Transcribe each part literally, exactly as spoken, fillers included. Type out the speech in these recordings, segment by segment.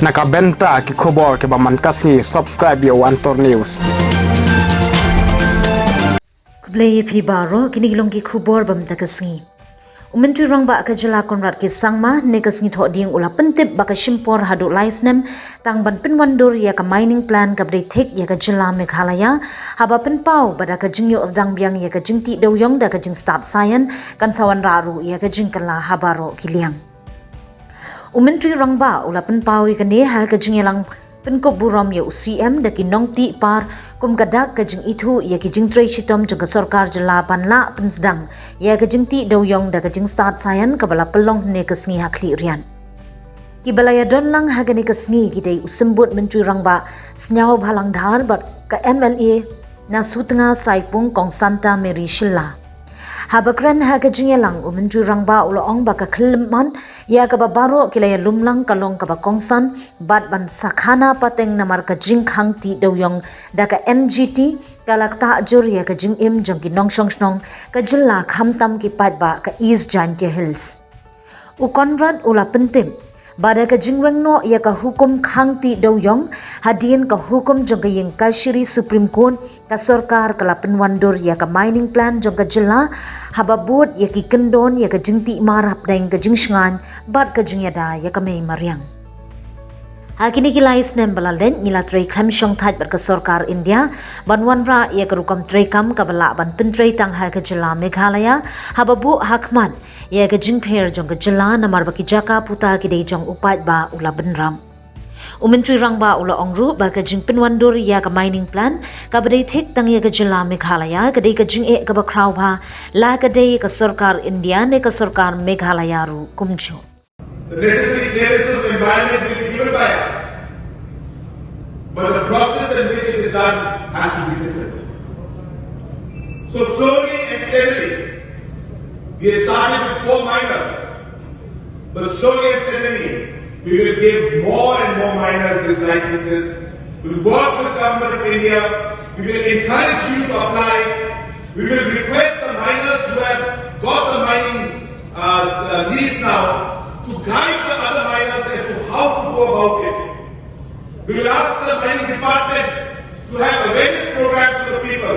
Na ka bynta ki khubor kiba man ka sngi, subscribe ïa u Antor News. Khublei ïa phi baroh, kine ki long ki khubor ba mynta ka sngi. U Myntri Rangbah ka jylla Conrad K Sangma, ne ka sngi Thohdieng u la pyntip ba ka shim por haduh lai snem tang ban pynwandur ïa ka mining plan kaba dei thik ïa ka jylla Meghalaya, haba pynpaw ba da ka jingïoh sdang biang ïa ka jingtih dewïong da ka jingstad saian, kan sa wanrah ruh ïa ka jingkylla ha baroh ki liang. U Myntri Rangbah u la pynpaw ïa kane ha ka jingïalang pynkup burom ïa u C M da ki nongtih par, kum ka dak ka jingithuh ïa ki jingtrei shitom jong ka sorkar jylla ban lah pynsdang ïa ka jingtih dewïong da ka jingstad saian kaba la pynlong hynne ka sngi ha Khliehriat. Kiba la ïadon lang ha kane ka sngi ki dei u Symbud Myntri Rangbah Sniawbhalang Dhar bad ka M L A na Sutnga Saipung Kong Santa Mary Shylla. Haba kren ha ka jingïalang, u Myntri Rangbah u la ong ba ka khyllipmat ïa kaba baroh ki la ïalum lang ka long kaba kongsan bad ban sa khana pateng namar ka jingkhang tih dewïong da ka N G T ka la ktah jur ïa ka jingim jong ki nongshong shnong ka jylla, khamtam ki paidbah ka East Jaintia Hills. U Conrad u la pyntip ba da ka jingweng noh ïa ka hukum khang tih dewïong, hadien ka hukum jong ka ïing kashari Supreme Court, ka sorkar ka la pynwandur ïa ka mining plan jong ka jylla, haba bud ïa ki kyndon ïa ka jingtih mar hapdeng ka jingshngaiñ bad ka jingïada ïa ka mei mariang. Ha kine ki lai snem ba la leit, ngi la trei khlem shongthait bad ka sorkar India ban wanrah ïa ka rukom treikam kaba lah ban pyntrei tang ha ka jylla Meghalaya, haba buh ha khmat ïa ka jingpher jong ka jylla namar ba ki jaka puta ki dei jong u paidbah, u la bynrap. U Myntri Rangbah u la ong ruh ba ka jingpynwandur ïa ka mining plan kaba dei thik tang ïa ka jylla Meghalaya ka dei ka jingeh kaba khraw bha, la ka dei ka sorkar India ne ka sorkar Meghalaya ruh kumjuh. The necessary clearances of environment will be given by us. But the process in which it is done has to be different. So slowly and steadily, we have started with four miners. But slowly and steadily, we will give more and more miners these licenses. We'll work with Government of India. We will encourage you to apply. We will request the miners who have got the mining, uh, s-, uh, lease now to guide the other miners as to how to go about it. We will ask the mining department to have awareness programs for the people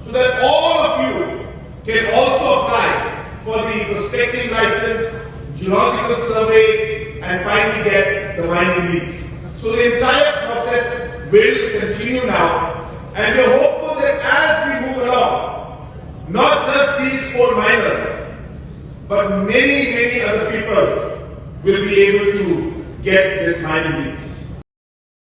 so that all of you can also apply for the prospecting license, geological survey, and finally get the mining lease. So the entire process will continue now, and we are hopeful that as we move along, not just these four miners, but many, many other people will be able to get this mining lease.